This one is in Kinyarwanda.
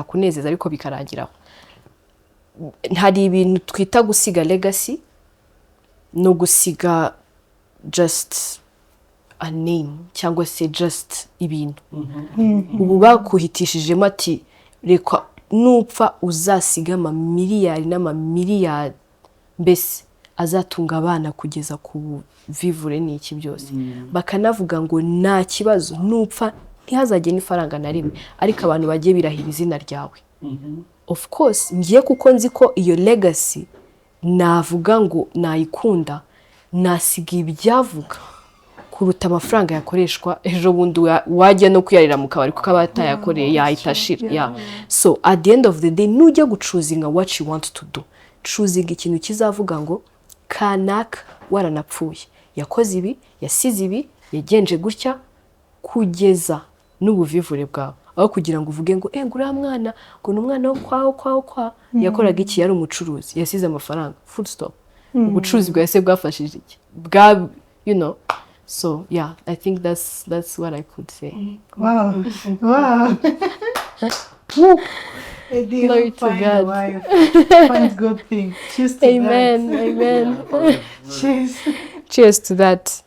byakunezeza, ariko bikarangiraho. Hari ibintu twita gusiga legacy no gusiga just a name cyangwa se just ibintu. Ubu bakuhitishijemo ati: "Reka nupfa uzasiga amamiliyari n'amamiliyari, mbese azatunga abana kugeza ku vivure n'iki byose." Bakanavuga ngo nta kibazo, nupfa ntihazajye n'ifaranga na rimwe, ariko abantu bagiye birahira izina ryawe. Of course ngiye, kuko nzi ko iyo legacy navuga ngo nayikunda, nasiga ibyavuga kuruta amafaranga yakoreshwa ejo bundi, wajya no kuyarira mu kabari, kuko aba atayakoreye yahita ashira. Yeah. So at the end of the day, nujya guchoosinga what you want to do, choosinga ikintu kizavuga ngo kanaka waranapfuye yakoze ibi, yasize ibi, yagenje gutya, kugeza n'ubuvivure bwawe, aho kugira ngo uvuge ngo ngo uriya mwana, ngo ni umwana wo kwa yakoraga iki, yari umucuruzi, yasize amafaranga, full stop. Ubucuruzi bwawe se bwafashije iki bwa you know So yeah, I think that's what I could say. Wow. Eddie, Glory to find a God. wife. Find good things. Cheers to Amen, that. amen. Cheers. Cheers to that.